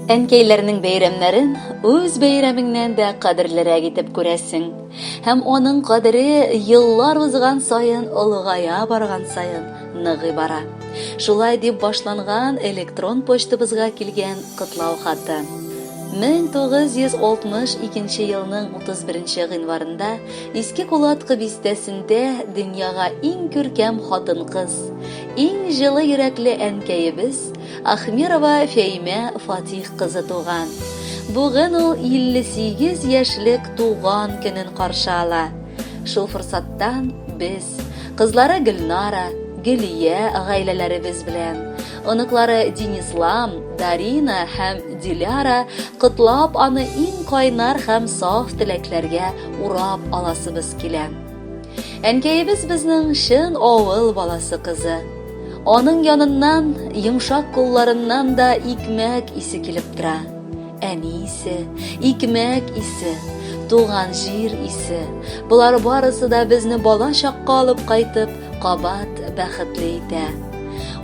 Әнкәйләрнең бәйрәмнәрен үз бәйрәмеңнән дә кадерлерәк итеп күрәсең. Һәм аның кадере еллар узган саен олыгая барган саен ныгый бара. Шулай дип башланган электрон почтабызга килгән котлау хаты. 1962 елның 31 гыйнварында Иске Кулаткы бистәсендә дөньяга иң күркәм хатын-кыз, иң җылы йөрәкле әнкәебез Ахмерова Фәймә Фатих кызы туган. Бүген ул 58 яшьлек туган көнен каршы ала. Шул форсаттан без, кызлары Гөлнара, Гөлия гаиләләребез белән, оныклары Денислам, Дарина һәм Диляра котлап аны иң кайнар һәм саф теләкләргә урап аласыбыз килә. Әнкәебез безнең чын авыл баласы кызы. Аның яныннан, йомшак кулларыннан да икмәк исе килеп тора. Әни исе, икмәк исе, туган җир исе. Болар барысы да безне бала чакка алып кайтып, кабат бәхетле итә.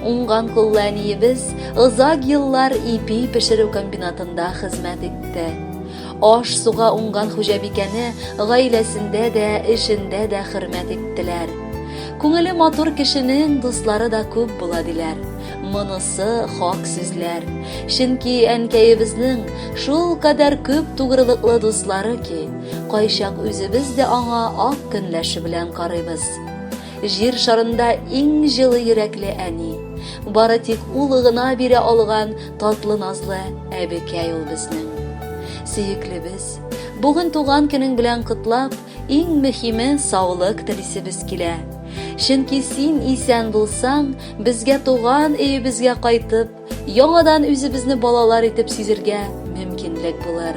Уңган куллы әниебез озак еллар ипи пешерү комбинатында хезмәт итте. Аш-суга уңган хуҗабикәне гаиләсендә дә, эшендә дә хөрмәт иттеләр. Күңеле матур кешенең дуслары да күп була диләр. Монысы хак сүзләр. Чөнки әнкәебезнең шул кадәр күп тугрылыклы дуслары ки, кайчак үзебез дә аңа ак көнләшү белән карыйбыз. Җир шарында иң җылы йөрәкле әни. Бары тик ул гына бирә алган татлы назлы әбекәй ул безнең. Сөеклебез, бүген туган көнең белән котлап, иң мөһиме саулык телисебез килә. Чөнки син исән булсаң, безгә туган өебезгә кайтып, Яңадан үзебезне балалар итеп сизергә мөмкинлек булыр.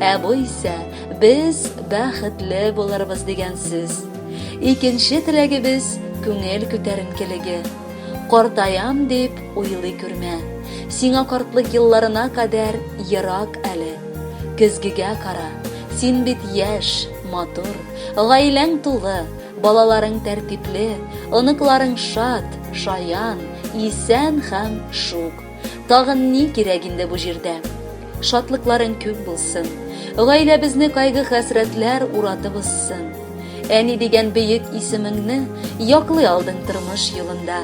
Ә бу исә без бәхетле булырбыз дигән сүз. Икенче теләгебез күңел күтәренкелеге. Картаям дип уйлый күрмә. Сиңа картлык елларына кадәр ерак әле. Көзгегә кара. Син бит яшь, матур, гаиләң тулы, Балаларың тәртипле, оныкларың шат, шаян, исән һәм шук. Тагын ни кирәк инде бу җирдә? Шатлыкларың күп булсын. Гаиләбезне кайгы-хәсрәтләр уратып узсын. Әни дигән бөек исемеңне яклый алдың тормыш юлында.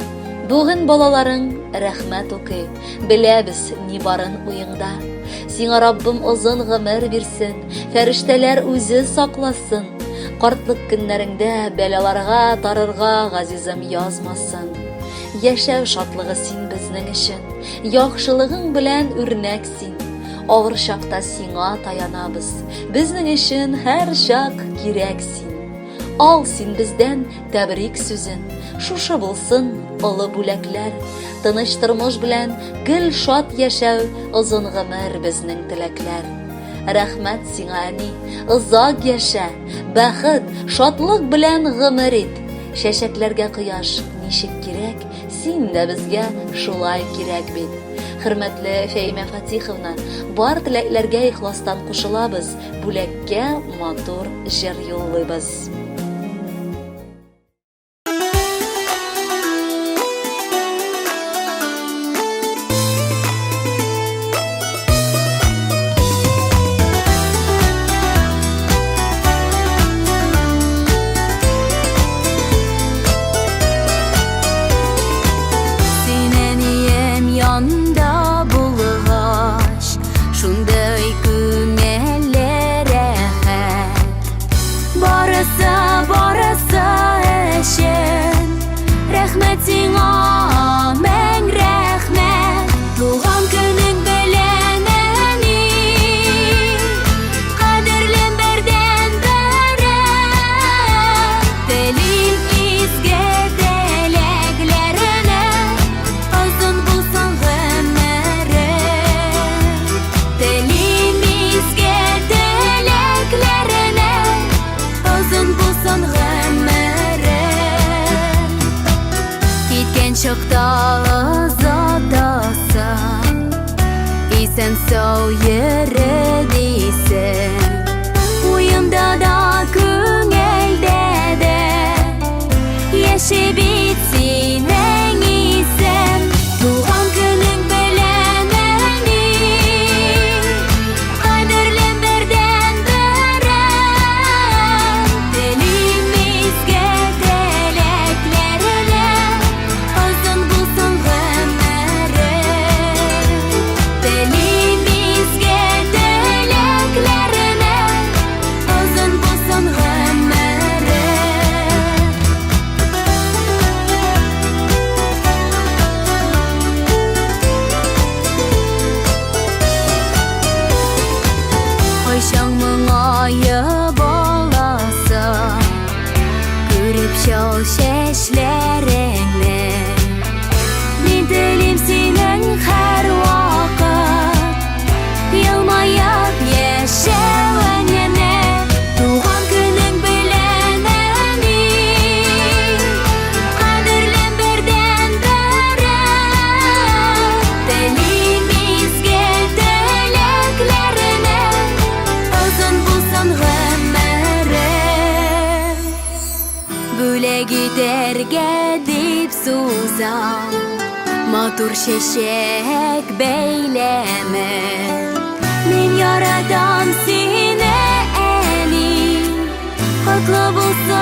Бүген балаларың рәхмәт укый, беләбез ни барын уеңда. Сиңа Раббым озын гомер бирсен, фәрештәләр үзе сакласын. Картлык көннәреңдә бәлаларга тарырга газизым язмасын. Яшәү шатлыгы син безнең өчен, яхшылыгың белән үрнәк син. Авыр чакта сиңа таянабыз, безнең өчен һәр чак кирәк син. Ал син бездән тәбрик сүзен, шушы булсын олы бүләкләр. Тыныч тормыш белән гел шат яшәү, озын гомер безнең теләкләр. Рәхмәт сиңа, әни, озак яшә, бәхет, шатлык белән гомер ит. Чәчәкләргә кояш ничек кирәк, син дә безгә шулай кирәк бит. Хөрмәтле Фәймә Фатиховна, бар теләкләргә ихластан кушылабыз, бүләккә матур җыр юллыйбыз. Син әнием янында булгач, шундый күңелле рәхәт. Барысы, барысы өчен рәхмәт сиңа, мең рәхмәт. Туган көнең белән, әни, кадерлем бердән-берем. Телим изге теләкләреңә, озын булсын гомерең. Телим изге теләкләреңә, озын булсын гомерең. Киткән чакта озатасың, исән сау йөре дисең. Уемда да, күңелдә дә яши бит синең исем. Туган көнең белән, әни, Матур чәчәк бәйләме. Мин яратам сине, әни. Котлы булсын.